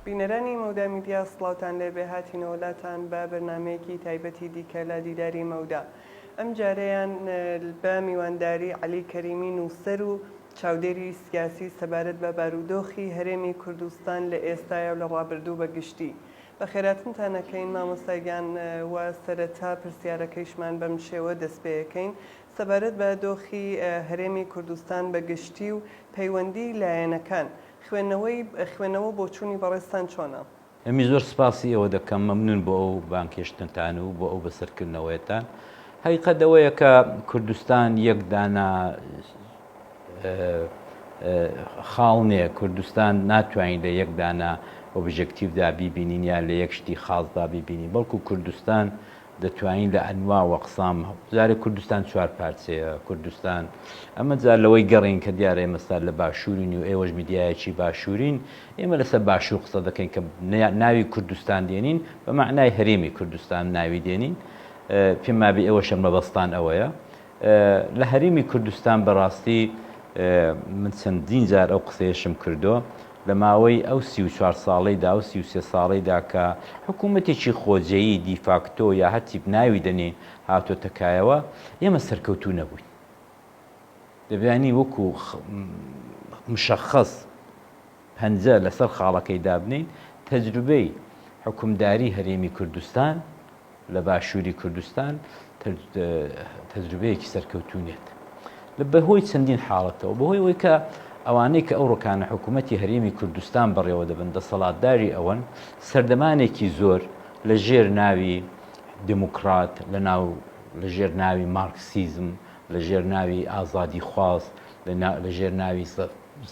بینەرانی مەودا میدیا سڵاوتان لێبێ هاتینەوە لاتان بە بەرنامەیەکی تایبەتی دیکە لە دیداری مەودا ئەم جارەیان بە میوانداری عەلی کەریمی نووسەر و چاودێری سیاسی سەبارەت بە بارودۆخی هەرێمی کوردستان لە ئێستایا و لە ڕابردوو بە گشتی بەخێراتنتان ئەکەین مامۆستا گیان و سەرەتا پرسیارەکەیشمان بەم شێوە دەست پێ ئەکەین سەبارەت بە دۆخی هەرێمی کوردستان بە گشتی و پەیوەندی لایەنەکان خوێندنەوەی خوێندنەوە بۆچوونی بەڕێزتان چۆنە؟ ئەمی زۆر سپاسی ئێوە دەکەم مەمنون بۆ ئەو بانگهێشتنتان و بۆ ئەو بەسەرکردنەوەیەتان. هەقیقەت ئەوەیە کە کوردستان یەک دانە خاڵ نییە، کوردستان ناتوانین لە یەک دانە ئۆبژێکتیڤدا بیبینین یا لە یەک شتی خاصدا بیبینین، بەڵکو کوردستان دەتوانین لە ئەنوا وەقسام جارێ کوردستان چوار پارچەیە کوردستان ئەمە جار لەوەی گەڕین کە دیارە ئێمە ستا لە باشوورین و ئێوەش میدیایەکی باشوورین ئێمە لەسەر باشوور قسە دەکەین کە ناوی کوردستان دێنین بە مەعنای هەرێمی کوردستان ناوی دێنین پێم وابێ ئێوەشە مەبەستان ئەوەیە لە هەرێمی کوردستان بەڕاستی من چەندین جار ئەو قسەیەشم کردووە لە ماوەی ئەو 34 ساڵەیدا ئەو 33 ساڵەیدا کە حکوومەتێکی خۆجێیی دیفاکتۆ یا هەر تیپ ناوی دەنێ هاتۆتە کایەوە ئێمە سەرکەوتوو نەبووین دەبیانی وەکو مشخص پەنجە لەسەر خاڵەکەی دابنێین تەجروبەی حوکمداری هەرێمی کوردستان لە باشووری کوردستان تەجروبەیەکی سەرکەوتوو نێت لە بەهۆی چەندین حاڵەتەوە بەهۆی ئەوەی کە ئەوانەی کە ئەوڕۆکانە حکوومەتی هەرێمی کوردستان بەڕێوە دەبن دەسەڵاتداری ئەوەن سەردەمانێکی زۆر لە ژێر ناوی دموکرات لە ناو لە ژێر ناوی مارکسیزم لە ژێر ناوی ئازادیخواز لە ژێر ناوی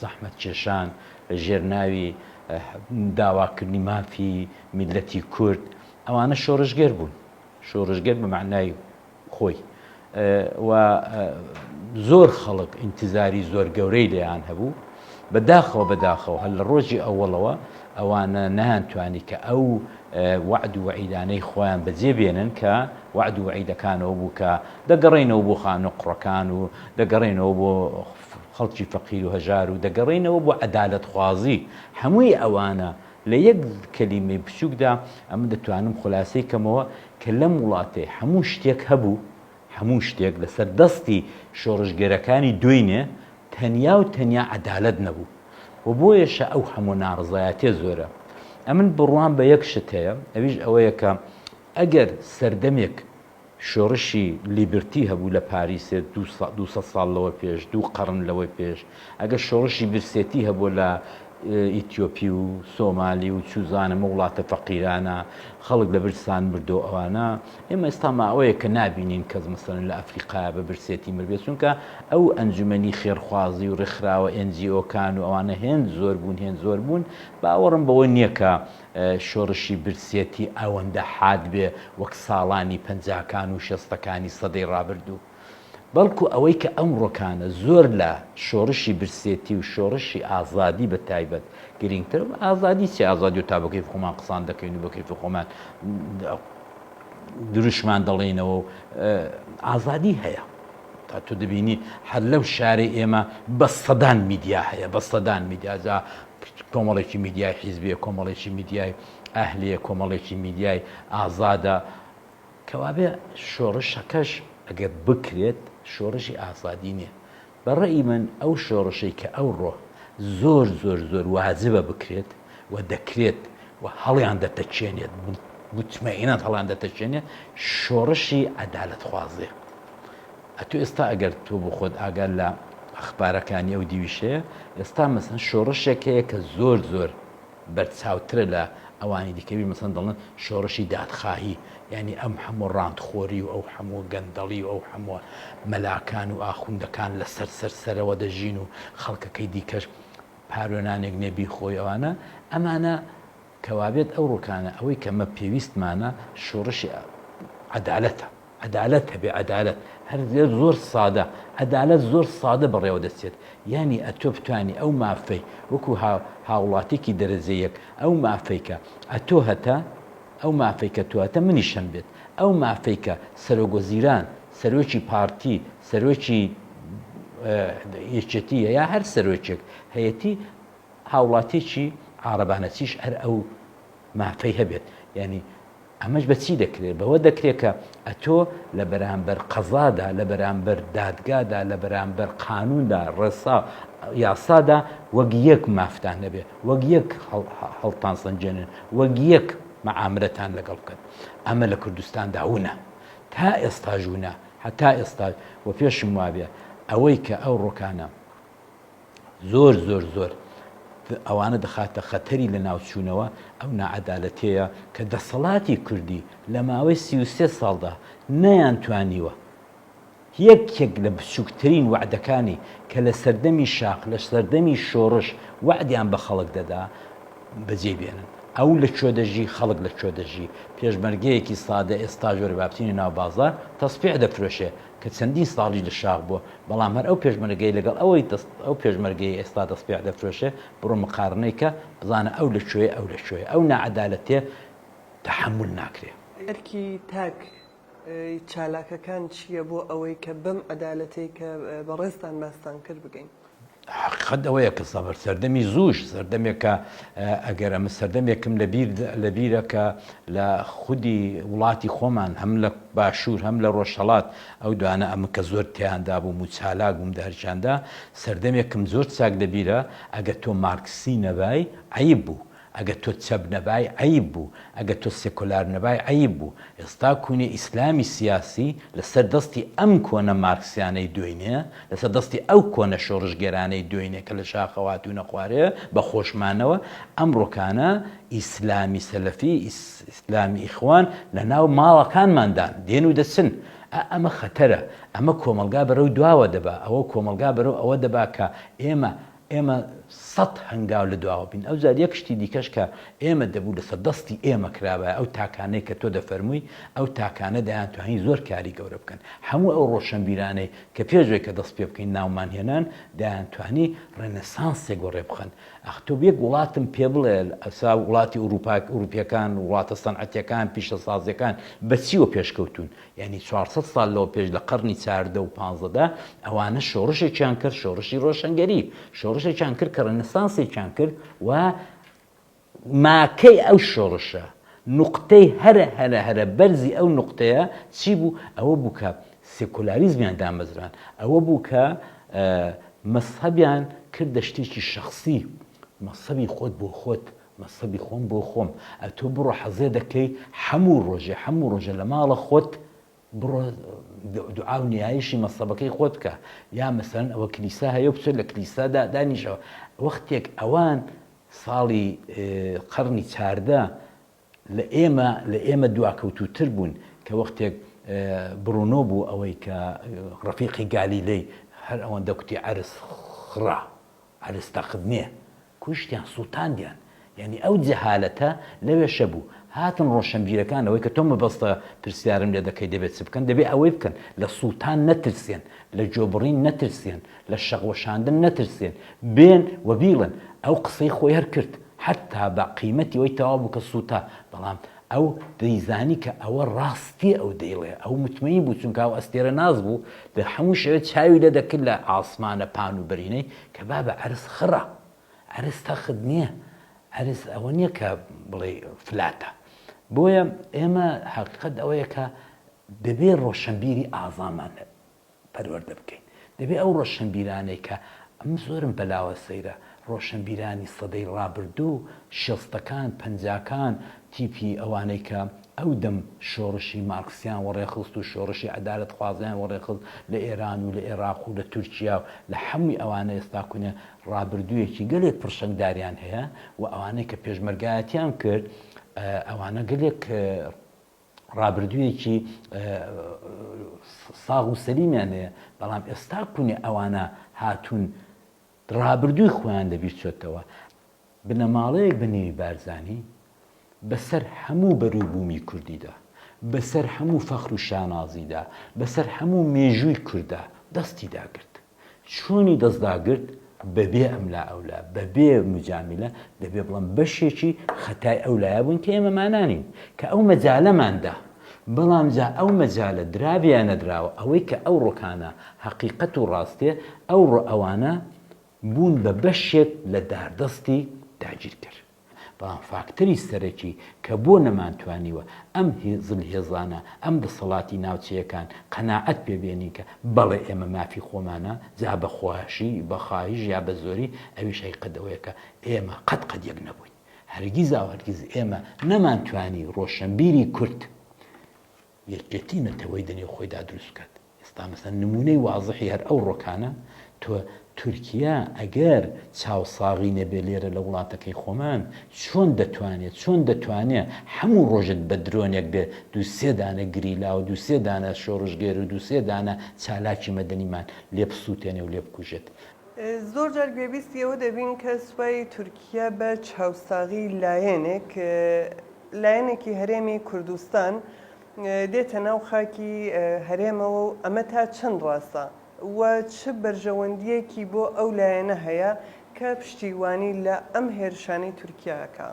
زەحمەتکێشان، لە ژێر ناوی داواکردنی مافی میللەتی کورد، ئەوانە شۆڕشگێر بوون، شۆڕشگێر بە مەعنای خۆی و زۆر خەڵک ئینتزاری زۆر گەورەی لێیان هەبوو، بەداخەوە بەداخەوە هەر لە ڕۆژی ئەوەڵەوە ئەوانە نەیانتوانی کە ئەو وەعد و وەعیدانەی خۆیان بەجێ بێنن کە وەعد و وەعیدەکانەوە بوو کە دەگەڕێینەوە بۆ خانوو قوڕەکان و دەگەڕێینەوە بۆ خەڵکی فەقیر و هەژار و دەگەڕێینەوە بۆ عەدالەتخوازی، هەمووی ئەوانە لە یەک کەلیمەی بچووکدا ئەمن دەتوانم خولاسەی کەمەوە کە لەم وڵاتەی هەموو شتێک هەبوو، هەموو شتێک لەسەر دەستی شۆڕشگێرەکانی دوێنێ تەنیا و تەنیا عەدالەت نەبوو و بۆیەشە ئەو هەموو ناڕەزایەتیە زۆرە. ئەمن بڕوام بە یەک شت هەیە ئەویش ئەوەیە کە ئەگەر سەردەمێک شۆڕشی لیبرتی هەبوو لە پاریسێ 200 ساڵ لەوە پێش، دوو قەڕن لەوە پێش، ئەگەر شۆڕشی برسێتی هەبووە لە ئیتیۆپی و سۆمالی و چوزانم ئەو وڵاتە فەقیرانە خەڵک لە برسان مردۆ ئەوانە ئێمە ئێستا ماوەیە کە نابینین کەس مەسەلەن لە ئەفریقایا بە برسێتی مردبێت چونکە ئەو ئەنجومەنی خێرخوازی و ڕێکخراوە NGO کان و ئەوانە هێند زۆر بوون هێند زۆر بوون باوەڕم بەوە نییە کە شۆڕشی برسێتی ئەوەندە حاد بێ وەک ساڵانی پەنجاکان و شەستەکانی سەدەی ڕابردوو. بەڵکو ئەوەی کە ئەمڕۆکانە زۆر لە شۆڕشی برسێتی و شۆڕشی ئازادی بە تایبەت گرینگترە، ئازادی چیە؟ ئازادی و تا بە کەیفی خۆمان قسان دەکەین و بە کەیفی خۆمان دروشمان دەڵێینەوە و ئازادی هەیە. تا تۆ دەبینی هەر لەو شارەی ئێمە بە سەدان میدیا هەیە، بە سەدان میدیا، جا کۆمەڵێکی میدیای حیزبیە، کۆمەڵێکی میدیای ئەهلیە، کۆمەڵێکی میدیای ئازادە، کەوابێ شۆڕشەکەش ئەگەر بکرێت شۆڕشی ئازادی نیە. بە ڕەئی من ئەو شۆڕشەی کە ئەوڕۆ زۆر زۆر زۆر واجبە بکرێت و دەکرێت و هەڵیان دەتەکێنێت، موتمەئینەن هەڵیان دەتەکێنێت، شۆڕشی عەدالەتخوازیە. ئەتۆ ئێستا ئەگەر تۆ بۆ خۆت ئاگات لە ئەخبارەکانی ئەو دیویش هەیە، ئێستا مەسەن شۆڕشێک هەیە کە زۆر زۆر بەرچاوترە لە ئەوانی دیکە بی مەسەن دەڵێن شۆڕشی دادخواهی یانی ئەم هەموو ڕانتخۆری و ئەو هەموو گەندەڵی و ئەو هەموو مەلاکان و ئاخوندەکان لە سەر سەر سەرەوە دەژین و خەڵکەکەی دیکەش پارۆنانێک نیە بیخۆی ئەوانە ئەمانە کەوابێت ئەو ڕوکانە ئەوەی کە مە پێویستمانە شۆڕشی عەدالەتە. عەدالەت هەبێ عەدالەت هەر زۆر سادە عەدالەت زۆر سادە بەڕێوە دەچێت یانی ئەتۆ بتانی ئەو مافەی وەکو هاوڵاتێکی دەرەجە یەک ئەو مافەی کە ئەتۆ هەتە ئەو مافەی کە تۆ هەتە منیش هەم بێت ئەو مافەی کە سەرۆک وەزیران سەرۆکی پارتی سەرۆکی یەکێتی یا هەر سەرۆکێک هەیەتی هاوڵاتێکی. عارەبانەچیش هەر ئەو مافەی هەبێت یانی ئەمەش بە چی دەکرێت؟ بەوە دەکرێت کە ئەتۆ لە بەرامبەر قەزادا، لە بەرامبەر دادگادا، لە بەرامبەر قانوندا، ڕێسا، یاسادا وەک یەک مافتان هەبێ، وەک یەک هەڵتان سەنگێنن، وەک یەک مەعاملەتان لەگەڵ بکەن. ئەمە لە کوردستاندا ونە. تا ئێستاش ونە. هەتا ئێستاش و پێشم وابێ ئەوەی کە ئەو ڕۆکانە زۆر زۆر زۆر ئەوانە دەخاتە خەتەری لەناوچوونەوە، ئەو ناعەدالەتیەیە کە دەسەڵاتی کوردی لە ماوەی 33 ساڵدا نەیانتوانیوە یەکێک لە بچووکترین وەعدەکانی کە لە سەردەمی شاخ لە سەردەمی شۆڕش وەعدیان بە خەڵک دەدا بەجێی بێنن. ئەو لە کوێ دەژی خەڵک لە کوێ دەژی؟ پێشمەرگەیەکی سادە ئێستاش وەرە با بچینە ناو بازاڕ تەسپیح دەفرۆشێ کە چەندین ساڵیش لە شاخ بووە، بەڵام هەر ئەو پێشمەرگەی لەگەڵ ئەوەی دەست ئەو پێشمەرگەی ئێستا دەسپیح دەفرۆشێ بڕۆ مقارنەی کە بزانە ئەو لە کوێیە ئەو لە کوێیە ئەو ناعەدالەتیە تەحەمول ناکرێ. ئەرکی تاک ی چالاکەکان چییە بۆ ئەوەی کە بەم عەدالەتەی کە بەڕێزتان باستان کرد بگەین؟ حەقیقەت ئەوەیە کە سەبر سەردەمی زووش سەردەمێک کە ئەگەر ئەمە سەردەمێکم لە بیر لە بیرە کە لە خودی وڵاتی خۆمان هەم لە باشوور هەم لە ڕۆژهەڵات ئەو دوانە ئەمە کە زۆر تیاندا بووم و چالاک بووم دە هەرچیاندا سەردەمێکم زۆر چاک لە بیرە ئەگەر تۆ مارکسی نەبای عەیب بوو ئەگەر تۆ چەپ نەبای عەیب بوو، ئەگەر تۆ سێکۆلار نەبای عەیب بوو. ئێستا کونێ ئیسلامی سیاسی لە سەر دەستی ئەم کۆنە مارکسیانەی دۆینێ، لە سەر دەستی ئەو کۆنە شۆڕشگێرانەی دۆینێ کە لە شاخەوە هاتوونە خوارێ بە خۆشمانەوە، ئەمڕۆکانە ئیسلامی سەلەفی، ئیسلامی ئیخوان لە ناو ماڵەکانماندان، دێن و دەچن. ئا ئەمە خەتەرە. ئەمە کۆمەڵگا بەرەو دواوە دەبا. ئەوە کۆمەڵگا بەرەو ئەوە دەبا کە ئێمە ئێمە سەت هەنگاو لە دواوە بین. ئەوجار یەک شتی دیکەش کە ئێمە دەبوو لەسەر دەستی ئێمە کرابایە، ئەو تاکانەی کە تۆ دەفەرمووی، ئەو تاکانە دەیانتوانی زۆر کاری گەورە بکەن. هەموو ئەو ڕۆشەنبیرانەی کە پێش ئەوەی کە دەست پێ بکەین ناومان هێنان، دەیانتوانی ڕێنێسانسێک وەڕێ بخەن. ئەخ تۆ یەک وڵاتم پێ بڵێ ئەسا وڵاتی ئورووپا، ئورووپییەکان، وڵاتە سەنعەتییەکان، پیشەسازییەکان بە چیوە پێشکەوتوون؟ یانی 400 ساڵ لەوە پێش لە قەڕنی چاردە و پانزەدا ئەوانە شۆڕشێکیان کرد، شۆڕشی ڕۆشنگەری، شۆڕشێکیان کرد کە ڕێنسانسێکیان کرد و ماکەی ئەو شۆڕشە، نوقتەی هەرە هەرە هەرە بەرزی ئەو نوقتەیە چی بوو؟ ئەوە بوو کە سێکۆلاریزمیان دامەزراند، ئەوە بوو کە مەزهەبیان کردە شتێکی شەخسی، مەزهەبی خۆت بۆ خۆت، مەزهەبی خۆم بۆ خۆم ئەتۆ بڕۆ حەزێ دەکەی حەموو ڕۆژێ حەموو ڕۆژێ لە ماڵە خۆت بڕۆ دوعا و نیایشی مەزهەبەکەی خۆت بکە یا مەسەلەن ئەوە کلیسا هەیە و بچۆ لە کلیسادا دانیشەوە وەختێک ئەوان ساڵی قەڕنی چاردە لە ئێمە لە ئێمە دواکەوتووتر بوون کە وەختێک بڕونۆ بوو ئەوەی کە ڕەفیقی گالیلەی هەر ئەوەندە کوتی عەرز خڕا عەرز تەخت نییە کوشتیان سوتاندیان یانی ئەو جەهالەتە لەوێشە بوو هاتن ڕۆشەنبیرەکان ئەوەی کە تۆ مەبەستە پرسیارم لێ دەکەی دەبێت چ بکەن دەبێ ئەوەی بکەن لە سوتان نەترسێن لە گۆبڕین نەترسێن لە شەق وەشاندن نەترسێن بێن و بیڵێن ئەو قسەی خۆی هەر کرد حەتا بە قیمەتی ئەوەی تەواو بوو کە سوتا بەڵام ئەو دەیزانی کە ئەوە ڕاستیە ئەو دەیڵێ ئەو متمەین بوو چونکە ئەو ئەستێرە ناس بوو لە هەموو شەوێ چاوی لێ دەکرد لە ئاسمانە پان و بەرینەی کە بابە عەرز خڕە عەرز تەخت نییە عەرز ئەوە نییە کە بڵێ فلاتە بۆیە ئێمە حەقیقەت ئەوەیە کە دەبێ ڕۆشنبیری ئازامان پەروەردە بکەین. دەبێ ئەو ڕۆشنبیرانەی کە ئەمن زۆرم بەلاوە سەیرە، ڕۆشنبیرانی سەدەی ڕابردوو، شێستەکان، پەنجاکان، تیپی ئەوانەی کە ئەو دەم شۆڕشی مارکسیان وەڕێخست و شۆڕشی عەدالەتخوازیان وەڕێخست لە ئێران و لە ئێراق و لە تورکیا و لە حەمووی ئەوانە ئێستا کونێ ڕابردوویەکی گەلێک پڕشنگداریان هەیە و ئەوانەی کە پێشمەرگایەتیان کرد ئەوانە گەلێک ڕابردوویەکی ساغ و سەلیمیان هەیە، بەڵام ئێستا کونێ ئەوانە هاتوون ڕابردووی خۆیان لەبیر چۆتەوە. بنەماڵەیەک بە نێوی بارزانی بەسەر هەموو بەروبوومی کوردیدا، بەسەر هەموو فەخر و شانازیدا، بەسەر هەموو مێژووی کوردا دەستی داگرت. چۆنی دەست داگرت بەبێ ئەملا ئەولا، بەبێ موجامیلە، دەبێ بڵێم بەشێکی خەتای ئەو لایە بووین کە ئێمە مانانین، کە ئەو مەجالەمان دا. بەڵام جا ئەو مەجالە درابێ یا نەدراوە، ئەوەی کە ئەوڕۆکانە هەقیقەت و ڕاستێ، ئەوڕۆ ئەوانە بوون بە بەشێک لە داردەستی داگیرکەر. بەڵام فاکتەری سەرەکی کە بۆ نەمانتوانیوە ئەم زلهێزانە، ئەم دەسەڵاتی ناوچەیەکان قەناعەت پێ بێنین کە بەڵێ ئێمە مافی خۆمانە، جا بە خۆشی، بە خواهیش یا بە زۆری، ئەویش هەقیقەت ئەوەیە کە ئێمە قەت قەت یەک نەبووین. هەرگیزاو هەرگیز ئێمە نەمانتوانی ڕۆشەنبیری کورد یەکێتی نەتەوەی دە نێو خۆیدا دروست بکات. ئێستا مەسەن نموونەی وازحی هەر ئەو ڕۆکانە تۆ تورکیا ئەگەر چاوساغی نەبێ لێرە لە وڵاتەکەی خۆمان چۆن دەتوانێ چۆن دەتوانێ هەموو ڕۆژت بە درۆنێک بێ دوو سێ دانە گریلا و دوو سێ دانە شۆڕشگێر و دوو سێ دانە چالاکی مەدەنیمان لێ بسووتێنێ و لێ بکوژێت. زۆر جار گوێبیستی ئەوە دەبین کە سوپای تورکیا بە چاوساغی لایەنێک لایەنێکی هەرێمی کوردستان دێتە ناو خاکی هەرێمەوە و ئەمە تا چەند ڕاستە و چ بەرژەوەندییەکی بۆ ئەو لایەنە هەیە کە پشتیوانی لە ئەم هێرشانەی تورکیا ئەکا؟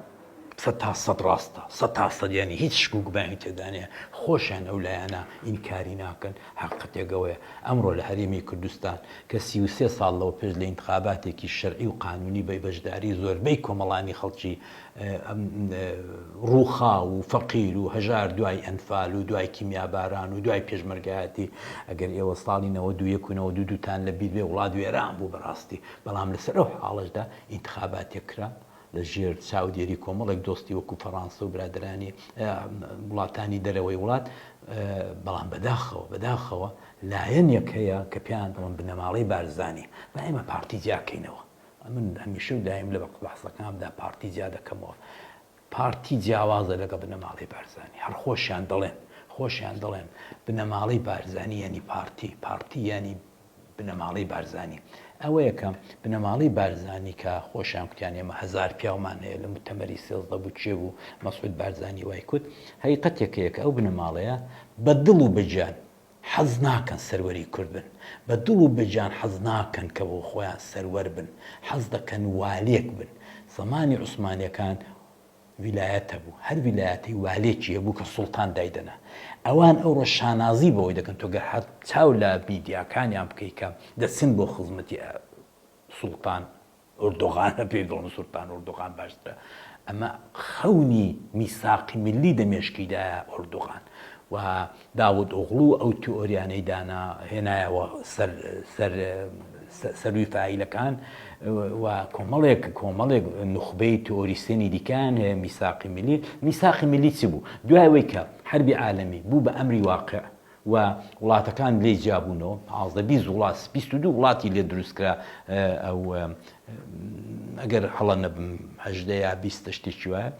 سەتا سەد ڕاستە سەتا سەد یانی هیچ شک و گومانی تێدا نیە خۆشیان ئەو لایەنە ئینکاری ناکەن حەقیقەتێک ئەوەیە ئەمڕۆ لە هەرێمی کوردستان کە 33 ساڵ لەوە پێش لە ئینتخاباتێکی شەرعی و قانونی بە بەشداری زۆربەی کۆمەڵانی خەڵکی ڕووخاو و فەقیر و هەژار دوای ئەنفال و دوای کیمیاباران و دوای پێشمەرگایەتی ئەگەر ئێوە ساڵی 91 و 92 تان لە بیر بێ وڵات وێران بوو بەڕاستی بەڵام لەسەر ئەو حاڵەشدا ئینتخاباتێک کرا لە ژێر چاودێری کۆمەڵێک دۆستی وەکو فەڕانسە و برادەرانی وڵاتانی دەرەوەی وڵات بەڵام بەداخەوە بەداخەوە لایەنێک هەیە کە پێیان دەڵێن بنەماڵەی بارزانی با ئێمە پارتی جیاکەینەوە ئەمن هەمیشە و دایم لە بەحسەکانمدا پارتی جیا دەکەمەوە. پارتی جیاوازە لەگەڵ بنەماڵەی بارزانی. هەر خۆشیان دەڵێن، خۆشیان دەڵێن بنەماڵەی بارزانی یانی پارتی، پارتی یانی بنەماڵەی بارزانی. ئەوەیە کە بنەماڵەی بارزانی کە خۆشیان کوتیان ئێمە هەزار پیاومان هەیە لە موتەمەری 13 بوو کێ بوو مەسعود بارزانی وای کوت. هەقیقەتێک هەیە کە ئەو بنەماڵەیە بە دڵ و بە گیان حەز ناکەن سەروەری کورد بن، بە دڵ و بە گیان حەز ناکەن کە بۆ خۆیان سەروەر بن، حەز دەکەن والیەک بن. زەمانی عوسمانیەکان ویلایەت هەبوو، هەر ویلایەتەی والێکی هەبوو کە سوڵتان دایدەنا. ئەوان ئەوڕۆ شانازی بەوەی دەکەن، تۆ گەر چاو لە میدیاکانیان بکەی کە دەچن بۆ خزمەتی سوڵتان، ئۆردوغانە پێی بڵێم سوڵتان ئۆردوغان باشترە ئەمە خەونی میساقی میللی دە مێشکیدایە ئۆردوغان و داود ئۆغڵو ئەو تیۆریانەی دانا هێنایەوە سەر سەر سەروی فایلەکان و کۆمەڵێک کۆمەڵێک نوخبەی تئۆریسیەنی دیکەیان هەیە میساقی میللی میساقی میللی چی بوو دوای ئەوەی کە حەربی عالەمی بوو بە ئەمری واقع و وڵاتەکان لێی جیابوونەوە، 15 20 وڵات 22 وڵاتی لێ دروست کرا ئەو ئەگەر هەڵە نەبم هەژدە یا 20 شتێکی وایە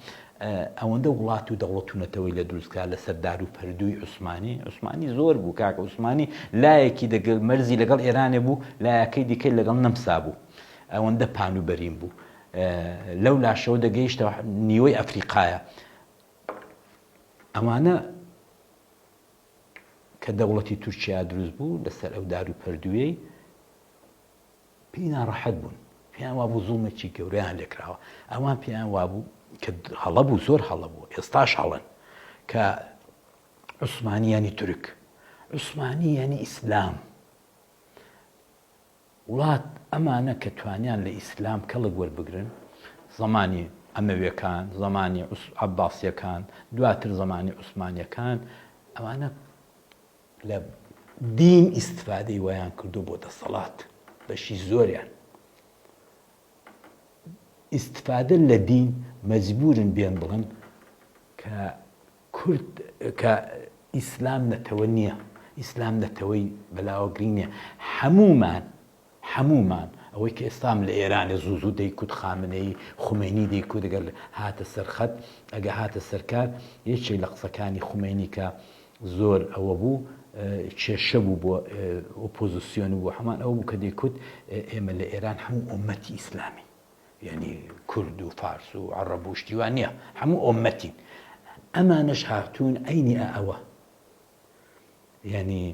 ئەوەندە وڵات و دەوڵەت و نەتەوەی لە دروست کرا لەسەر دار و پەردووی عوسمانی عوسمانی زۆر بوو کاکە عوسمانی لایەکی دەگەل مەرزی لەگەڵ ئێرانێ بوو لایەکەی دیکەی لەگەڵ نەمسا بوو ئەوەندە پان و بەرین بوو لەو لاشەوە دەگەیشتە نیوەی ئەفریقایە ئەوانە کە دەوڵەتی تورکیا دروست بوو لەسەر ئەو دار و پەردوویەی پێی ناڕەحەت بوون، پێیان وابوو زوڵمێکی گەورەیان لێکراوە، ئەوان پێیان وابوو کە هەڵە بوو، زۆر هەڵە بوو، ئێستاش هەڵەن، کە عوسمانی یانی تورک، عوسمانی یانی ئیسلام. وڵات ئەمانە کە توانیان لە ئیسلام کەڵک وەربگرن، زەمانی ئەمەویەکان، زەمانی عەباسیەکان، دواتر زەمانی عوسمانیەکان، ئەوانە لە دین ئیستفادەی وایان کردو بۆ دەسەڵات، بەشی زۆریان ئیستفادە لە دین مەجبورن بێن بڵێن کە کورد کە ئیسلام نەتەوە نییە، ئیسلام نەتەوەی بەلاوە گرینگ نییە، هەموومان هەموومان ئەوەی کە ئێستام لە ئێرانێ زوو زوو دەیکوت خامنەیی خومەینی دەیکوت گەر هاتە سەر خەت ئەگە هاتە سەر کار یەکێک لە قسەکانی خومەینی کە زۆر ئەوە بوو کێشە بوو بۆ ئۆپۆزیسیۆن و بۆ هەمان ئەوە بوو کە دەیکوت ئێمە لە ئێران هەموو ئۆمەتی ئیسلامین. یانی کورد و فارس و عەڕەب و شتی وا نییە هەموو ئۆممەتین ئەمانەش هاتوون عەینی ئە ئەوە یانی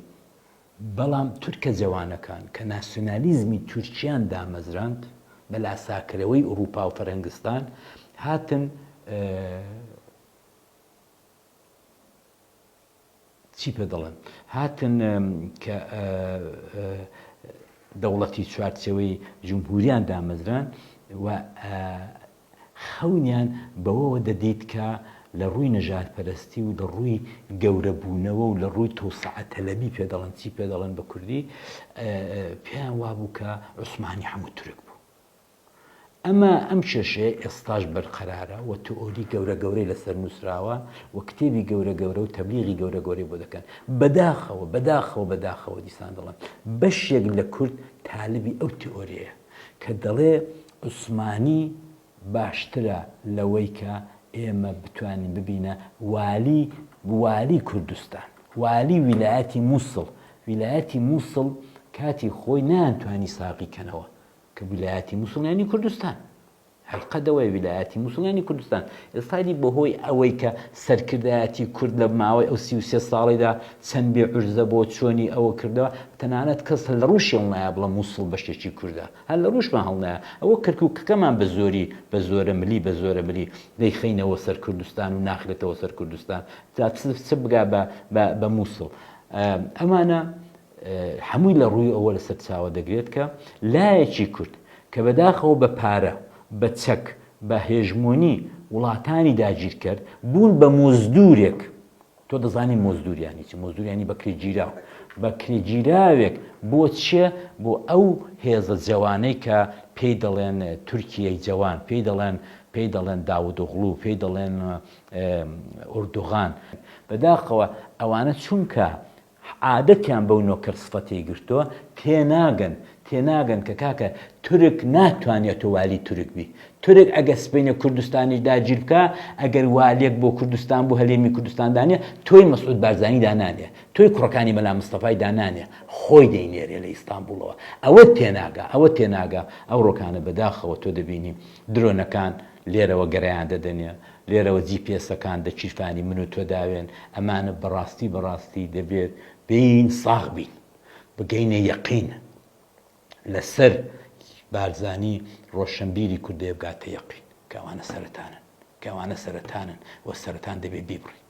بەڵام تورکە جەوانەکان کە ناسیۆنالیزمی تورکیان دامەزراند بە لاساکەرەوەی ئوڕووپا و فەرەنگستان هاتن چی پێ دەڵێن هاتن کە دەوڵەتی چوارچێوەی جمهوریان دامەزران و خەونیان بەوەوە دەدیت کە لە ڕووی نەژادپەرستی و لە ڕووی گەورەبوونەوە و لە ڕووی تەوسعە تەلەبی پێ دەڵێن چی پێ دەڵێن بە کوردی پێیان وابوو کە عوسمانی هەموو تورک بوو. ئەمە ئەم کێشەیە ئێستاش بەرقەرارە و تئۆری گەورە گەورەی لەسەر نووسراوە و کتێبی گەورە گەورە و تەبلیغی گەورە گەورەی بۆ دەکەن. بەداخەوە بەداخەوە بەداخەوە دیسان دەڵێم بەشێک لە کورد تالبی ئەو تئۆریەیە کە دەڵێ عوسمانی باشترە لەوەی کە ئێمە بتوانین ببینە والی والی کوردستان والی ویلایەتی موسڵ ویلایەتی موسڵ کاتی خۆی نەیانتوانی ساغی کەنەوە کە ویلایەتی موسڵ یانی کوردستان هەر قەدەوەی ویلایەتی موسڵ یانی کوردستان ئێستا دی بەهۆی ئەوەی کە سەرکردایەتی کورد لە ماوەی ئەو 33 ساڵیدا چەند بێ عورزە بۆ چۆنی ئەوە کردەوە تەنانەت کەس لە ڕووشی هەڵنایە بڵێ موسڵ بەشێکی کوردە هەر لە ڕووشمان هەڵنایە ئەوە کەرکووکەکەمان بە زۆری بە زۆرە ملی بە زۆرە ملی دەیخەینەوە سەر کوردستان و ناخرێتەوە سەر کوردستان جا چ بگا بە بە موسڵ ئەمانە هەمووی لە ڕووی ئەوە لە سەرچاوە دەگرێت کە لایەکی کورد کە بەداخەوە بە پارە، بە چەک، بە هێژمۆنی وڵاتانی داگیرکەر بوون بە مۆزدوورێک، تۆ دەزانی مۆزدوور یانی چی، مۆزدوور یانی بەکرێگیراو، بەکرێگیراوێک بۆ چێ؟ بۆ ئەو هێزە جەوانەی کە پێی دەڵێن تورکیەی جەوان، پێی دەڵێن پێی دەڵێن داودئۆغڵو، پێی دەڵێن ئوردوغان. بەداخەوە ئەوانە چونکە عادەتیان بەو نۆکەر سفەتەی گرتوە تێناگەن تێناگەن کە کاکە تورک ناتوانێ تۆ والی تورک بی تورک ئەگەر سبەینێ کوردستانیش داگیر بکا ئەگەر والیەک بۆ کوردستان بۆ هەلێمی کوردستان دانێ تۆی مەسعود بارزانی دانانێ تۆی کوڕەکانی مەلا مستەفای دانانێ خۆی دەینێرێ لە ئیستانبوڵەوە ئەوە تێناگا ئەوە تێناگا ئەوڕۆکانە بەداخەوە تۆ دەبینی درۆنەکان لێرەوە گەرایان دەدەنێ لێرەوە جی پی ئێسەکان دە کیرفانی من و تۆ داوێن، ئەمانە بەڕاستی بەڕاستی دەبێت بێین ساغ بین، بگەینە یەقین لەسەر بارزانی ڕۆشنبیری کورد دەبێ بگاتە یەقین کە ئەوانە سەرەتانن، کە ئەوانە سەرەتانن و سەرەتان دەبێ بیبڕین.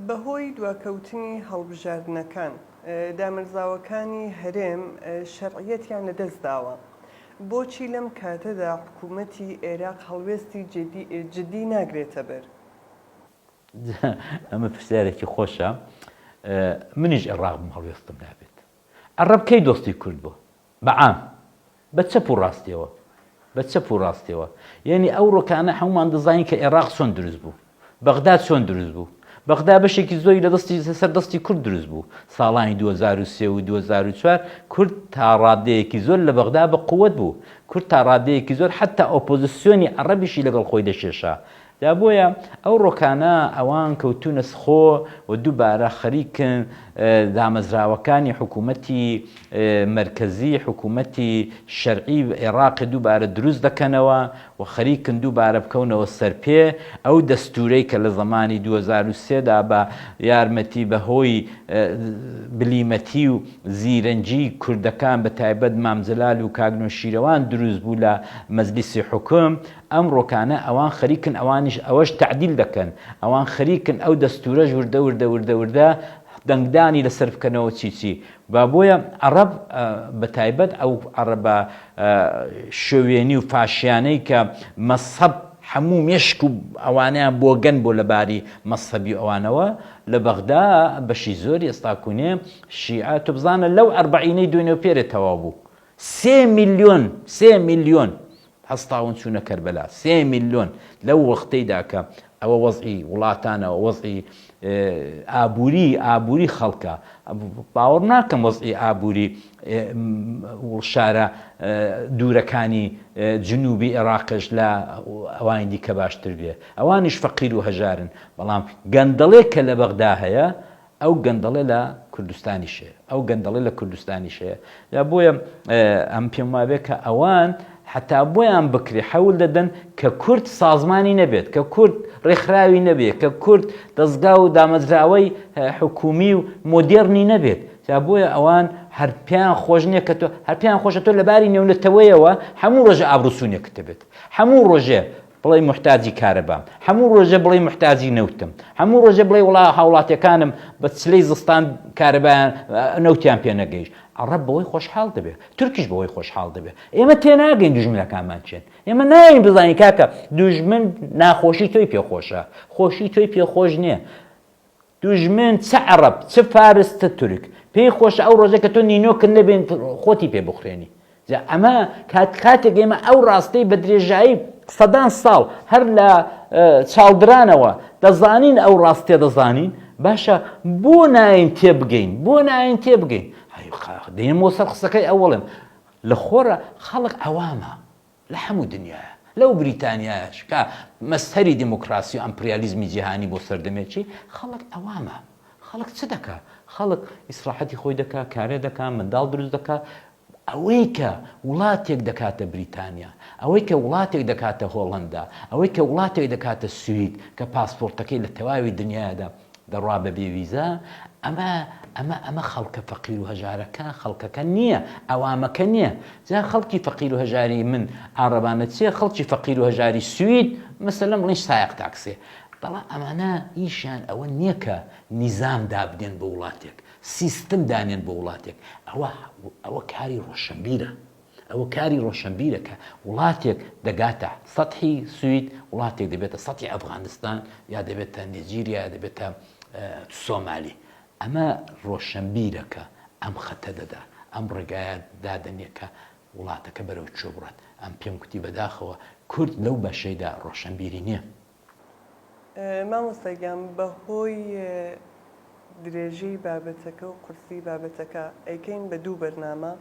بەهۆی دواکەوتنی هەڵبژاردنەکان، دامەرزاوەکانی هەرێم شەرعیەتیان لەدەستداوە، بۆچی لەم کاتەدا حکوومەتی ئێراق هەڵوێستی جددی ناگرێتەبەر؟ ئەمە پرسیارێکی خۆشە. منیش ئێڕاق بم هەڵوێستم نابێت. عەڕەب کەی دۆستی کورد بوو؟ بە عام. بە چەپ و ڕاستیەوە. بە چەپ و ڕاستیەوە. یەنی ئەو ڕۆکانە هەموومان دەزانین کە ئێڕاق چۆن دروست بوو. بەغدا چۆن دروست بوو؟ بەغدا بەشێکی زۆری لە دەستی سەر دەستی کورد دروست بوو. ساڵانی 2003 و 2004 کورد تا ڕادەیەکی زۆر لە بەغدا بە قووەت بوو. کورد تا ڕادەیەکی زۆر حەتتا ئۆپۆزسیۆنی عەڕەبیشی لەگەڵ خۆی دەکێشا. جا بۆیە ئەو ڕۆکانە ئەوان کەوتوونە سخۆ و دووبارە خەریکن دامەزراوەکانی حکوومەتی مەرکەزی، حکوومەتی شەرعی عێڕاقی دووبارە دروست دەکەنەوە و خەریکن دووبارە بکەونەوە سەر پێ، ئەو دەستوورەی کە لە زەمانی 2003 دا بە یارمەتی بە هۆی بلیمەتی و زیرەنگی کوردەکان بە تایبەت مام جەلال و کاک نۆشیرەوان دروست بوو لە مەجلیسی حوکم، ئەمڕۆکانە ئەوان خەریکن ئەوانیش ئەوەش تەعدیل دەکەن، ئەوان خەریکن ئەو دەستوورەش وردە وردە وردە وردە دەنگدانی لەسەر بکەنەوە چی چی. با بۆیە عەڕەب بە تایبەت ئەو عەڕەبە شۆوێنی و فاشیانەی کە مەزهەب هەموو مێشک و ئەوانەیان بۆگەن بۆ لە باری مەزهەبی و ئەوانەوە لە بەغدا بەشی زۆری ئێستا کونێ شیعە تۆ بزانە لەو ئەربەعینەی دوێنێ و پێرێ تەواو بوو 3 میلیۆن 3 میلیۆن هەستاون چوونە کەربەلا 3 میلیۆن لەو وەختەیدا کە ئەوە وەزعی وڵاتانە وەزعی ئابووری ئابووری خەڵکە باوەڕ ناکەم وەزعی ئابووری شارە دوورەکانی جنوبی عێراقش لە ئەوانی دیکە باشتر بێ ئەوانیش فەقیر و هەژارن بەڵام گەندەڵێک کە لە بەغدا هەیە ئەو گەندەڵێ لە کوردستانیش هەیە ئەو گەندەڵێ لە کوردستانیش هەیە جا بۆیە ئەم پێم وابێ کە ئەوان حتا بۆیان بکرێ حەول دەدەن کە کورد سازمانی نەبێت کە کورد ڕێکخراوی نەبێت کە کورد دەستگا و دامەزراوەی حکومی و مۆدێرنی نەبێت جا بۆیە ئەوان هەر پێیان خۆش نییە کە تۆ هەر پێیان خۆشە تۆ لەباری نێونەتەوەیەوە هەموو ڕۆژە ئابڕوچوونێکت هەبێت هەموو ڕۆژێ. بڵێی موحتاجی کارەبام، هەموو ڕۆژێ بڵێی موحتاجی نەوتم، هەموو ڕۆژێ بڵێی وڵا هاوڵاتیەکانم بە چلەی زستان کارەبایان نەوتیان پێ نەگەیشت. عەڕەب بەوەی خۆشحاڵ دەبێ، تورکیش بەوەی خۆشحاڵ دەبێ. ئێمە تێناگەین دوژمنەکانمان کێن. ئێمە نایەین بزانین کاکە دوژمن ناخۆشی تۆی پێ خۆشە، خۆشی تۆی پێ خۆش نییە. دوژمن چ عەڕەب، چ فارس، چ تورک، پێی خۆشە ئەو ڕۆژە کە تۆ نینۆکت نەبێ خۆتی پێ بخورێنی. جا ئەمە کات کاتێک ئێمە ئەو ڕاستەی بە درێژایی سەدان ساڵ هەر لە چاڵدرانەوە دەزانین ئەو ڕاستیە دەزانین باشە بۆ ناین تێبگەین بۆ ناین تێبگەین دێنمەوە سەر قسەکەی ئەوەڵێم لە خۆرە خەڵک عەوامە لە هەموو دنیایا، لەو بریتانیایەش کە مەزهەری دیموکراسی و ئەمپریالیزمی جیهانی بۆ سەردەمێکی، خەڵک عەوامە. خەڵک چ دەکا؟ خەڵک ئیسراحەتی خۆی دەکا، کارێ دەکا، منداڵ دروست دەکا. ئەوەی کە وڵاتێک دەکاتە بریتانیا، ئەوەی کە وڵاتێک دەکاتە هۆڵەندا، ئەوەی کە وڵاتێک دەکاتە سوید کە پاسپۆرتەکەی لە تەواوی دنیادا دەڕوا بە بێ ویزا، ئەمە ئەمە ئەمە خەڵکە فەقیر و هەژارەکە خەڵکەکە نییە، عەوامەکە نییە. جا خەڵکی فەقیر و هەژاری من عاڕەبانە چییە، خەڵکی فەقیر و هەژاری سوید مەسەلەن بڵێین سایەق تاکسیە. بەڵام ئەمانە ئیشیان ئەوە نییە کە نیزام دابنێن بۆ وڵاتێک، سیستم دانێن بۆ وڵاتێک، ئەوە ئەوە کاری ڕۆشنبیرە. ئەوە کاری ڕۆشنبیرە کە وڵاتێک دەگاتە سەتحی سوید، وڵاتێک دەبێتە سەتحی ئەفغانستان یا دەبێتە نێجیریا یا دەبێتە سۆمالی. ئەمە ڕۆشنبیرە کە ئەم خەتە دەدا، ئەم ڕێگایە دادەنێ کە وڵاتەکە بەرەو کوێ بڕات. ئەم پێم کوتی بەداخەوە کورد لەو بەشەیدا ڕۆشنبیری نییە. مامۆستا گیان بەهۆی درێژی بابەتەکە و قورسی بابەتەکە ئەیکەین بە دوو بەرنامە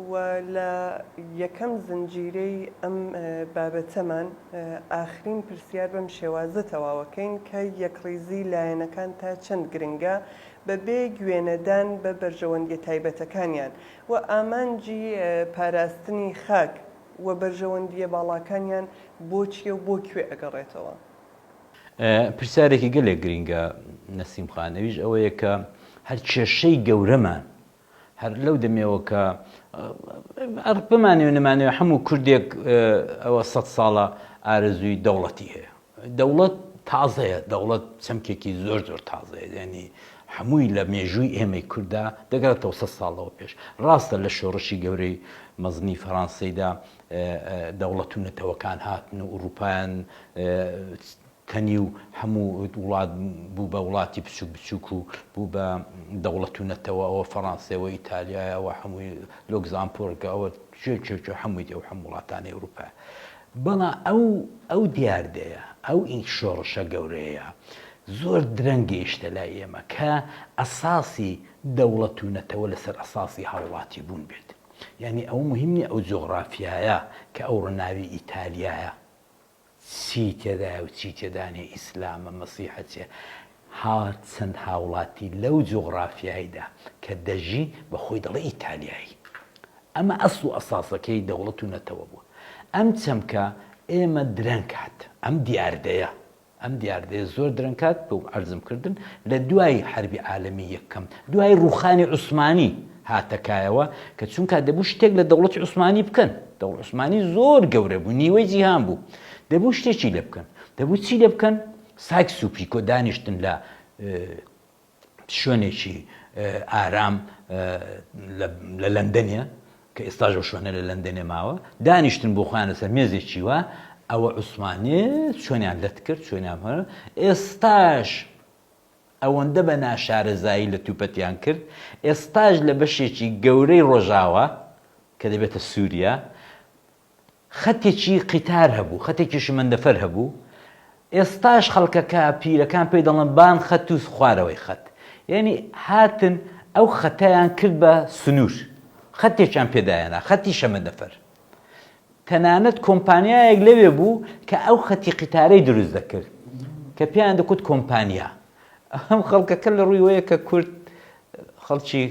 و لە یەکەم زنجیرەی ئەم بابەتەمان ئاخرین پرسیار بەم شێوازە تەواوەکەین کە یەکڕیزی لایەنەکان تا چەند گرنگە بەبێ گوێنەدان بە بەرژەوەندیە تایبەتەکانیان و ئامانجی پاراستنی خاک و بەرژەوەندییە باڵاکانیان بۆ چییە و بۆ کوێ ئەگەڕێتەوە؟ پرسیارێکی گەلێک گرینگە نەسیم خان، ئەویش ئەوەیە کە هەر کێشەی گەورەمان هەر لەو دەمێوە کە ئەر بمانەوێ نەمانەوێ هەموو کوردێک ئەوە سەد ساڵە ئارەزووی دەوڵەتی هەیە. دەوڵەت تازەیە، دەوڵەت چەمکێکی زۆر زۆر تازەیە، یانی هەمووی لە مێژووی ئێمەی کورددا دەگەڕێتەوە سەد ساڵ لەوە پێش. ڕاستە لە شۆڕشی گەورەی مەزنی فەڕانسەیدا دەوڵەت و نەتەوەکان هاتن و ئوڕووپایان تەنی و هەموو وڵات بوو بە وڵاتی بچووک بچووک و بوو بە دەوڵەت و نەتەوە، ئەوە فەڕانسەیە، ئەوە ئیتالیایە، ئەوە هەمووی لۆگزامپۆرگە، ئەوە کوێ کوێ کوێ هەمووی ئەو هەموو وڵاتانی ئورووپایە. بەڵام ئەو ئەو دیاردەیە، ئەو ئی شۆڕشە گەورەیە زۆر درەنگ گەیشتە لای ئێمە کە ئەساسی دەوڵەت و نەتەوە لەسەر ئەساسی هاوڵاتی بوون بێت. یانی ئەوە موهیم نییە ئەو جوغڕافیایە کە ئەوڕۆ ناوی ئیتالیایە چی تێدایە و چی تێدا نییە، ئیسلامە، مەسیحە چییە، ها چەند هاوڵاتی لەو جوغڕافیایدا کە دەژی بە خۆی دەڵێ ئیتالیایی. ئەمە ئەسڵ و ئەساسەکەی دەوڵەت و نەتەوە بووە. ئەم چەمکە ئێمە درەنگ هات، ئەم دیاردەیە، ئەم دیاردەیە زۆر درەنگ هات، بۆ عەرزم کردن لە دوای حەربی عالەمی یەکەم، دوای ڕووخانی عوسمانی هاتە کایەوە کە چونکا دەبوو شتێک لە دەوڵەتی عوسمانی بکەن. دەوڵەت عوسمانی زۆر گەورە بوو، نیوەی جیهان بوو. دەبوو شتێکی لێ بکەن. دەبوو چی لێ بکەن؟ سایکس و پیکۆ دانیشتن لە شوێنێکی ئارام لە لەندەنێ کە ئێستاش ئەو شوێنە لە لەندەنێ ماوە دانیشتن بۆ خۆیان لەسەر مێزێکی وا ئەوە عوسمانێ چۆنیان لەت کرد چۆنیان ئێستاش ئەوەندە بە ناشارەزایی لە توپەتیان کرد ئێستاش لە بەشێکی گەورەی ڕۆژاوا کە دەبێتە سووریا خەتێکی قیتار هەبوو، خەتێکی شمەندەفەر هەبوو، ئێستاش خەڵکەکە، پیرەکان پێی دەڵێن بان خەت و خوارەوەی خەت. یانی هاتن ئەو خەتەیان کرد بە سنوور. خەتێکیان پێ دایەنا، خەتی شەمەندەفەر. تەنانەت کۆمپانیایەک لەوێ بوو کە ئەو خەتی قیتارەی دروست دەکرد، کە پێیان دەکوت کۆمپانیا. ئەم خەڵکەکە لە ڕووی وەیە کە کورد خەڵکی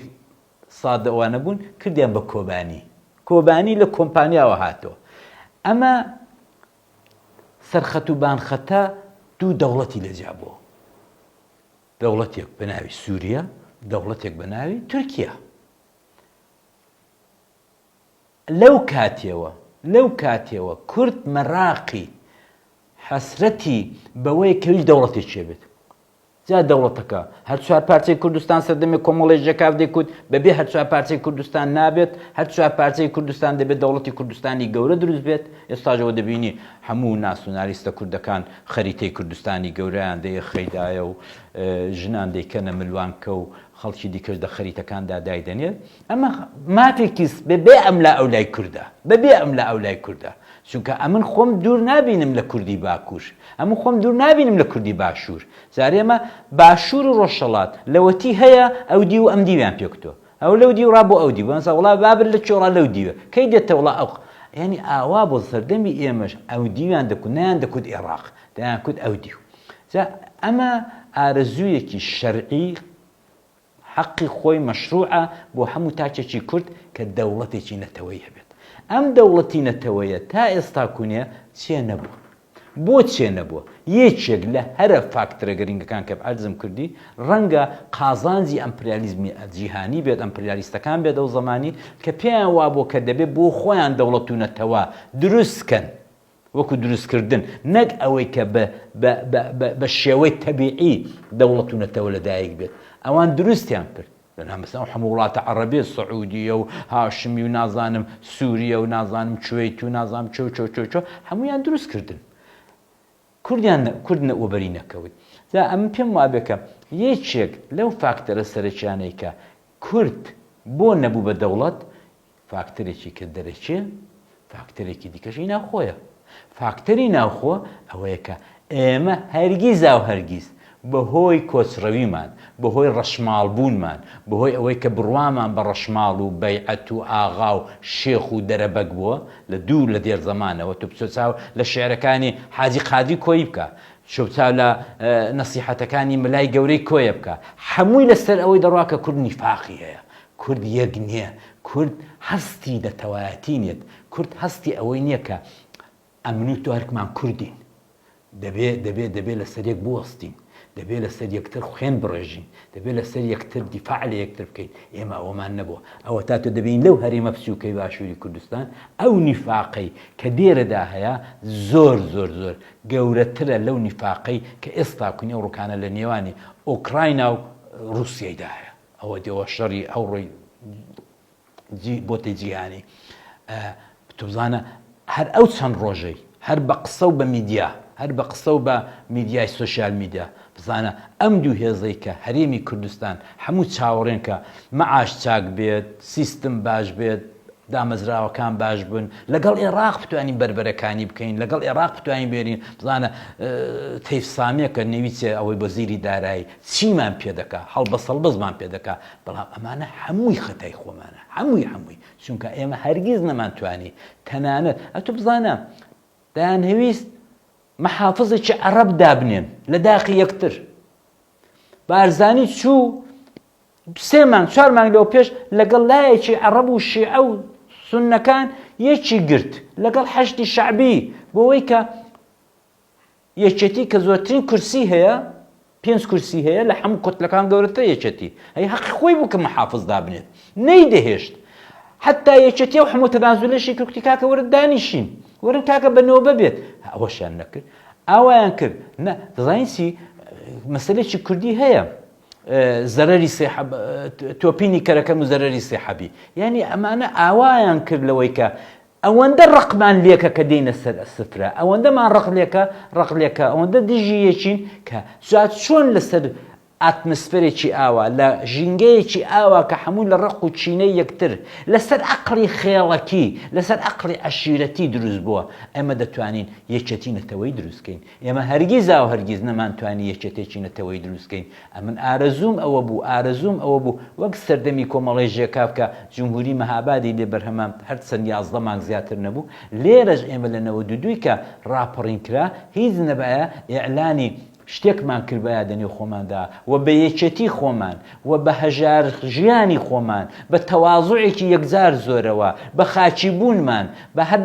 سادە ئەوانە بوون کردیان بە کۆبانی کۆبانی لە کۆمپانیاوە هاتەوە ئەمە سەرخەت و بانخەتە دوو دەوڵەتی لێ جیا بووە دەوڵەتێک بە ناوی سووریا دەوڵەتێک بە ناوی تورکیا لەو کاتێوە لەو کاتێوە کورد مەراقی. حەسرەتی بەوەی کە هیچ دەوڵەتێکی بێت. جا دەوڵەتەکە، هەر چوار پارچەی کوردستان سەردەمێک کۆمەڵەی ژێکاف دەیکوت، بەبێ هەر چوار پارچەی کوردستان نابێت، هەر چوار پارچەی کوردستان دەبێت دەوڵەتی کوردستانی گەورە دروست بێت، ئێستاش ئەوە دەبینی هەموو ناسیونالیستە کوردەکان خەریتەی کوردستانی گەورەیان دەیەخەیدایە و ژنان دەیکەنە ملوانکە و خەڵکی دیکەش دە خەریتەکاندا دایدەنێت، ئەمە مافێکی بەبێ ئەملا ئەولای کوردە، بەبێ ئەملا ئەولای کوردە، چونکە ئەمن خۆم دوور نابینم لە کوردی باکوور، ئەمن خۆم دوور نابینم لە کوردی باشوور، جارێ ئێمە باشوور و ڕۆژهەڵات لەوەتی هەیە ئەو دیو و ئەم دیویان پێکوتووە، ئەو لەو دیو ڕا بۆ ئەو دیو، مەسەڵەن وڵا بابر لە کوێ وڵا لەو دیوە، کەی دێتە وڵا ئەو یانی ئاوا بۆ سەردەمی ئێمەش ئەو دیویان دەکوت نەیان دەکوت ئێڕاق دەیانکوت ئەو دیو. جا ئەمە ئارەزوویەکی شەرعی حەقی خۆی مەشروعە بۆ هەموو تاکێکی کورد کە دەوڵەتێکی نەتەوەیی هەبێت. ئەم دەوڵەتی نەتەوەیە تا ئێستا کونێ چێ نەبووە. بۆ چێ نەبووە؟ یەکێک لە هەرە فاکتەرە گرنگەکان کە عەرزم کردی ڕەنگە قازانجی ئەمپریالیزمی جیهانی بێت، ئەمپریالیستەکان بێت ئەو زەمانی کە پێیان وابووە کە دەبێت بۆ خۆیان دەوڵەت و نەتەوە دروست کەن. وەکو دروستکردن، نەک ئەوەی کە بە بە بە بە بە شێوەی تەبیعی دەوڵەت و نەتەوە لەدایک بێت. ئەوان دروستیان کرد. لەنا مەسەلەن ئەو هەموو وڵاتە عەڕەبیە، سعودیە و هاشمی و نازانم سوریە و نازانم کوەیت و نازانم چۆ چۆ چۆ چۆ هەموویان دروست کردن. کوردیان نە کورد نە وەبەری نەکەوت. جا ئەمن پێم وابێ کە یەکێک لەو فاکتەرە سەرەکیانەی کە کورد بۆ نەبوو بە دەوڵەت فاکتەرێکی کە دەرەکیە، فاکتەرێکی دیکەشی ناوخۆیە. فاکتەری ناوخۆ ئەوەیە کە ئێمە هەرگیزاو هەرگیز بەهۆی کۆچڕەویمان، بەهۆی ڕەشماڵبوونمان، بەهۆی ئەوەی کە بڕوامان بە ڕەشماڵ و بەیعەت و ئاغا و شێخ و دەرەبەگ بووە لە دوور لە دێر زەمانەوە، تۆ بچۆ چاو لە شیعرەکانی حاجی قادری کۆیی بکە، بچۆ چاو لە نەسیحەتەکانی ملای گەورەی کۆیە بکە، هەمووی لەسەر ئەوەی دەڕوا کە کورد نیفاقی هەیە، کورد یەک نیە، کورد هەستی نەتەوایەتی نیە، کورد هەستی ئەوەی نیە کە ئەمن و تۆ هەرکمان کوردین، دەبێ دەبێ دەبێ لەسەر یەک بوەستین، دەبێ لەسەر یەکتر خوێن بڕێژین، دەبێ لەسەر یەکتر دیفاع لە یەکتر بکەین، ئێمە ئەوەمان نەبووە. ئەوەتا تۆ دەبینی لەو هەرێمە بچووکەی باشووری کوردستان ئەو نیفاقەی کە دێرەدا هەیە زۆر زۆر زۆر گەورەترە لەو نیفاقەی کە ئێستا کونی ئەو ڕوکانە لە نێوانی ئۆکراینا و ڕووسیەیدا هەیە. ئەوە دێوە شەڕی ئەوڕۆی بۆتە جیهانی تۆ بزانە هەر ئەو چەند ڕۆژەی هەر بە قسە و بە میدیا هەر بە قسە و بە میدیای سۆشیال میدیا بزانە ئەم دوو هێزەی کە هەرێمی کوردستان هەموو چاوەڕێن کە مەعاش چاک بێت سیستم باش بێت دامەزراوەکان باش بن، لەگەڵ ئێڕاق بتوانین بەربەرەکانی بکەین، لەگەڵ ئێڕاق بتوانین بێرین، بزانە تەیف سامیەکە نەوی چێ ئەوەی وەزیری دارایی چیمان پێ دەکا، هەڵبەس هەڵبەزمان پێ دەکا، بەڵام ئەمانە هەمووی خەتای خۆمانە، هەمووی هەمووی، چونکە ئێمە هەرگیز نەمانتوانی تەنانەت ئەتو بزانە دەیانهەویست محافزێکی عەڕەب دابنێن لە داخی یەکتر، بارزانی چوو سێ مانگ چوار مانگ لەوە پێش لەگەڵ لایەکی عەڕەب و شیعە و سوننەکان یەکی گرت لەگەڵ حەشدی شەعبی بۆ ئەوەی کە یەکێتی کە زۆرترین کورسی هەیە پێنج کورسی هەیە لە هەموو کوتلەکان گەورەتر یەکێتی هەی حەقی خۆی بوو کە محافظ دابنێت نەیدەهێشت حتا یەکێتی و هەموو تەنازولەشی کرد کاکە وەرن دانیشین وەرن کاکە بە نۆبە بێت ئەوەشیان نەکرد ئاوایان کرد نە دەزانین چی مەسلێکی کوردی هەیە زەرەری سێ حەب تۆپینی کەرەکەم و زەرەری سێ حەبی یعنی ئەمانە ئاوایان کرد لەوەی کە ئەوەندە ڕقمان لێکە کە دێینە سەر سفرە ئەوەندەمان ڕق لێکە ڕق لێکە ئەوەندە دژی یەکین کە جا چۆن لەسەر ئاتمسفەرێکی ئاوا لە ژینگەیەکی ئاوا کە هەموو لە ڕق و چینەی یەکتر لەسەر ئەقڵی خێڵەکی لەسەر ئەقڵی عەشیرەتی دروست بووە ئێمە دەتوانین یەکێتی نەتەوەی دروست کەین ئێمە هەرگیزاو هەرگیز نەمانتوانی یەکێتێکی نەتەوەیی دروست کەین. ئەمن ئارەزووم ئەوە بوو، ئارەزووم ئەوە بوو وەک سەردەمی کۆمەڵەی ژێکاف کە جمهوری مەهابادی لێ بەرهەمام هەرچەند 11 مانگ زیاتر نەبوو، لێرەش ئێمە لە 92 کە ڕاپەڕین کرا هیچ نەبایە ئیعلانی. شتێکمان کردبایە دە نێو خۆماندا و بە یەکێتی خۆمان و بە هەژار ژیانی خۆمان بە تەوازوعێکی یەکجار زۆرەوە بە خاکی بوونمان بە هەر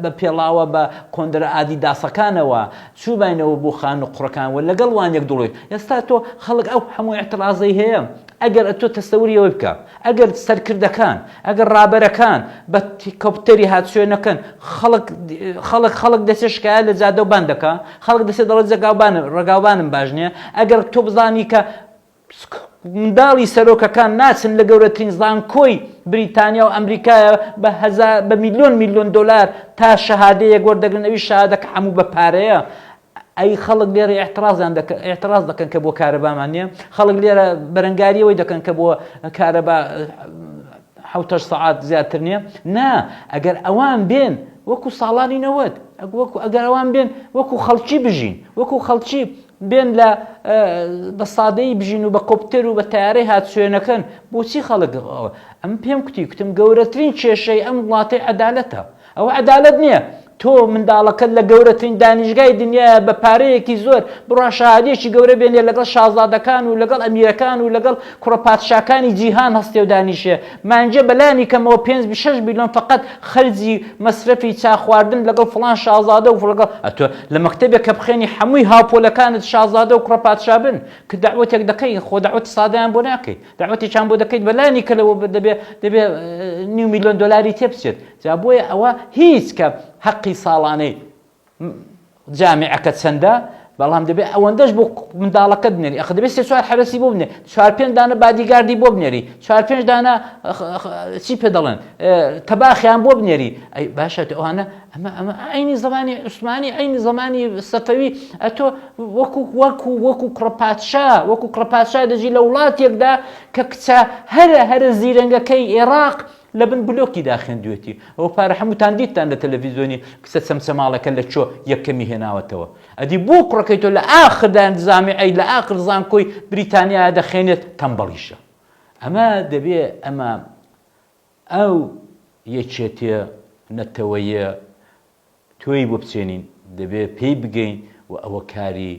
بە پێڵاوە بە قۆندەرە ئادیداسەکانەوە چووباینەوە بۆ خان و قوڕەکان و لەگەڵ وان یەک دڵی ئێستا تۆ خەڵک ئەو هەموو ئیعتڕازەی هەیە ئەگەر ئەتۆ تەسەوری ئەوەی بکە ئەگەر سەرکردەکان ئەگەر ڕابەرەکان بە کۆپتەری هاتوچۆ نەکەن خەڵک خەڵک خەڵک دەچێت شکایەت لە جادە و بان دەکا خەڵک دەچێت دەڵێت جەگاوبانم ڕێگاوبانم باش نییە ئەگەر تۆ بزانی کە منداڵی سەرۆکەکان ناچن لە گەورەترین زانکۆی بریتانیا و ئەمریکایە بە هەزار بە میلیۆن میلیۆن دۆلار تا شەهادەیەک وەردەگرن ئەوی شەهادەکە هەموو بە پارەیە ئەی خەڵک لێرە ئیعتڕازیان دەکەن ئیعتڕاز دەکەن کە بۆ کارەبامان نییە خەڵک لێرە بەرەنگاری ئەوەی دەکەن کە بۆ کارەبا حوتەش سەعات زیاتر نییە نا ئەگەر ئەوان بێن وەکو ساڵانی نەوەت وەکو ئەگەر ئەوان بێن وەکو خەڵکی بژین وەکو خەڵکی بێن لە بە سادەی بژین و بە کۆپتەر و بە تارەی هاتوێنەکەن بۆچی خەڵک ئەم پێم کوتی کوتم گەورەترین کێشەی ئەم وڵاتی عەدالەتە ئەوە عەدالەت نیە تۆ منداڵەکەت لە گەورەترین دانیشگای دنیایە بە پارەیەکی زۆر بڕوا شەهادەیەکی گەورە بێنێ لەگەڵ شازادەکان و لەگەڵ ئەمیرەکان و لەگەڵ کوڕە پادشاکانی جیهان هەستێ و دانیشێ مانگێ بەلانی کەمەوە پێنج شەش بیلۆن فەقەت خەرجی مەسرەفی چا خواردن لەگەڵ فڵان شازادە و لەگەڵ ئەتۆ لە مەکتەبێک کە بخوێنی حەمووی هاوپۆلەکانت شازادە و کوڕە پادشا بن کە دەعوەتێک دەکەی خۆ دەعوەتی سادەیان بۆ ناکەی دەعوەتێکیان بۆ دەکەیت بەلانی کە لەوە دەبێ دەبێ نیو میلیۆن دۆلاری تێ بچێت جا بۆیە ئەوە هیچ کە هەقی ساڵانەی جامیعەکە چەندە بەڵام دەبێت ئەوەندەش بۆ منداڵەکەت بنێری ئەخ دەبێت سێ چوار حەرەسی بۆ بنێ چوار پێنج دانە بادیگاردی بۆ بنێری چوار پێنج دانە چی پێ دەڵێن تەباخیان بۆ بنێری ئەی باشە ئەوانە ئەمە ئەمە عینی زمانی عوسمانی عینی زمانی سەفەوی ئەتۆ وەکو وەکو وەکو کوڕە پادشا وەکو کوڕە پادشا دەژی لە وڵاتێکدا کە کچە هەرە هەرە زیرەنگەکەی عێراق لە بن بلۆکیدا خوێندوێتی ئەوە پارە هەمووتان دیتتان لە تەلەفیزۆنی کچە چەمچەماڵەکە لە چۆ یەکەمی هێناوەتەوە ئەدی بۆ کوڕەکەی تۆ لە ئاخردا زامیعەی لە ئاخر زانکۆی بریتانیا دەخێنێت تەمبەڵیشە ئەمە دەبێ ئەمە ئەو یەکێتیە نەتەوەیە تۆی بۆ بچێنین دەبێ پێی بگەین و ئەوە کاری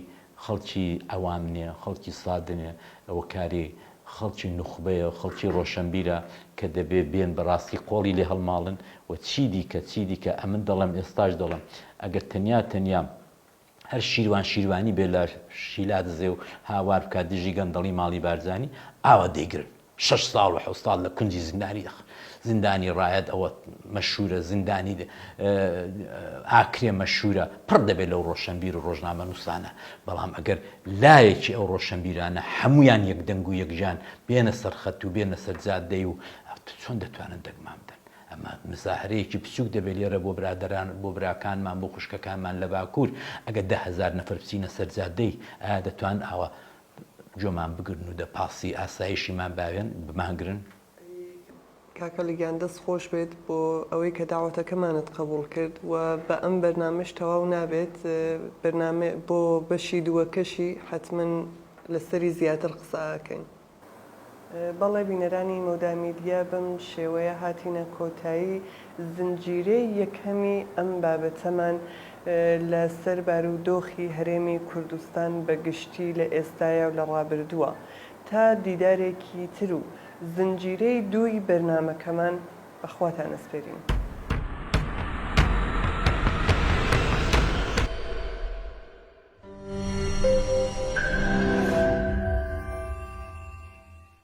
خەڵکی عەوام نیە خەڵکی سادە نیە ئەوە کاری خەڵکی نوخبەیە خەڵکی ڕۆشەنبیرە کە دەبێ بێن بەڕاستی قۆڵی لێ هەڵماڵن و چی دیکە چی دیکە ئەمن دەڵێم ئێستاش دەڵێم ئەگەر تەنیا تەنیا هەر شیروان شیروانی بێ لە شیلادزێ و هاوار بکات دژی گەندەڵی ماڵی بارزانی ئاوا دەیگرن شەش ساڵ و حەوت ساڵ لە کونجی زیندانی دەخەن. زیندانی ڕایەت ئەوە مەشهوورە، زیندانی ئاکرێ مەشهوورە، پڕ دەبێت لەو ڕۆشەنبیر و ڕۆژنامەنووسانە. بەڵام ئەگەر لایەکی ئەو ڕۆشەنبیرانە هەموویان یەکدەنگ و یەکگیان بێنە سەر خەت و بێنە سەر جادەی و چۆن دەتوانن دەنگمان بدەن؟ ئەمە مزاهرەیەکی بچووک دەبێت لێرە بۆ برادەران، بۆ براکانمان، بۆ خوشکەکانمان لە باکوور. ئەگەر 10,000 نەفەر بچینە سەر جادەی، ئایا دەتوانن ئاوا گوێمان بگرن و دە پاسی ئاسایشیمان باوێن بمانگرن. کاک عەلی گیان دەست خۆش بێت بۆ ئەوەی کە داوەتەکەمانت قبوڵ کرد و بە ئەم بەرنامەش تەواو نابێت بەرنامە بۆ بەشی دووەکەشی حەتمەن لەسەری زیاتر قسە ئەکەین. بەڵێ بینەرانی مەودا میدیا بەم شێوەیە هاتینە کۆتایی زنجیرەی یەکەمی ئەم بابەتەمان لە سەر بارودۆخی هەرێمی کوردستان بە گشتی لە ئێستایا و لە ڕابردووە تا دیدارێکی تر و زنجیرەی دووی بەرنامەکەمان بە خواتان ئەسپێرین.